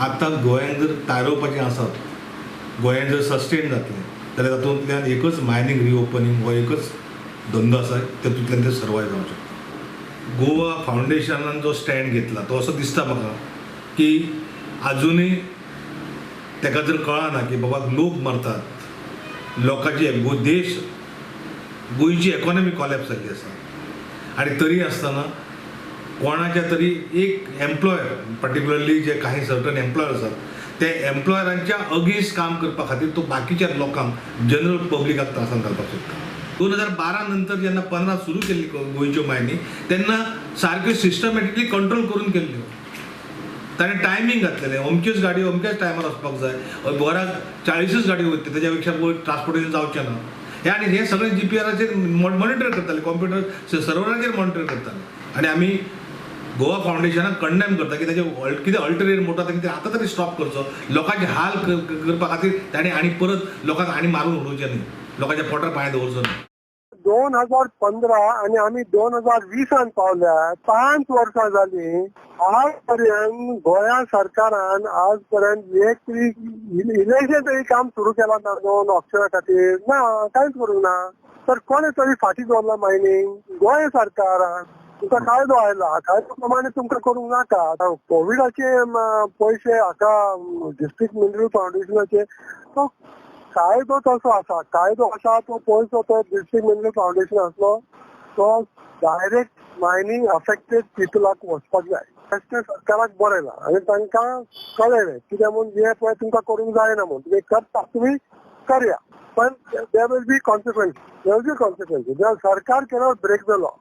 आतां गोंयांत जर तारोवपाचें आसत, गोंयांत जर सस्टेन जातलें जाल्यार तातूंतल्यान एकच मायनींग रिओपनींग हो एकच धंदो आसा, तातूंतल्यान ते सर्वायव जावंक शकता. गोवा फावंडेशनान जो स्टँड घेतला तो असो दिसता म्हाका की आजुनूय ताका जर कळना की बाबा लोक मरतात, लोकांची देश गोंयची इकॉनॉमी कॉलॅप्स जाल्ली आसा आनी तरी आसतना कोणाच्या तरी एक एम्प्लॉयर, पर्टिक्युलरली जे काही सर्टन एम्प्लॉयर आसात ते एम्प्लॉयरांच्या अगेन्स्ट काम करपा खातीर तो बाकीच्या लोकांक, जनरल पब्लिकाक त्रासान घालपाक सोदता. 2012 नंतर जेन्ना 15 सुरू केल्ली गोंयच्यो मायनी, तेन्ना सारक्यो सिस्टमॅटिकली कंट्रोल करून केल्ल्यो. ताणें टायमींग घातलेलें, अमक्योच गाडयो अमक्याच टायमार वचपाक जाय, वराक 40च गाडयो वयता, तेज्या पेक्षा वयर ट्रान्सपोर्टेशन जावचें ना. हें आनी हें सगळें जीपीआराचेर मॉनिटर करताले, कॉम्प्युटर सर्वराचेर मॉनिटर करताले. आनी आमी गोवा फावंडेशनाक कंडेम करता की ताजे कितें अल्टरियर मोटो आसा ते आतां तरी स्टॉप करचो. लोकांचे हाल करपा खातीर ताणें आनी परत लोकांक आनी मारून उडोवचें न्ही, लोकांच्या पोटार पांय दवरचो न्ही. 2015 आनी आमी 2020 पावल्या, 5 वर्सां जालीं. आज पर्यंत गोंया सरकारान आज पर्यंत एक तरी इलेक्शन तरी काम सुरू केलां ना दोन ऑप्शना खातीर ना, कांयच करूंक ना. तर कोणे तरी फाटीं दवरला मायनींग? गोंय सरकारान. तुमकां कायदो आयला, कायदो प्रमाणे तुमकां करूंक नाका. आतां कोविडाचे पयशे हाका डिस्ट्रिक्ट मिनरल फावंडेशनाचे तो कायदो तसो आसा, कायदो आसा तो पयसो तो डिस्ट्रिक्ट मिनरल फावंडेशन आसलो तो डायरेक्ट मायनींग अफेक्टेड पिपलाक वचपाक जाय. तशें सरकाराक बरयलां आनी तांकां कळयलें कित्याक म्हूण हें पळय तुमकां करूंक जायना म्हूण, तुमी करता तुमी करया, पण there will be consequence, there will be consequence. सरकार cannot break the law.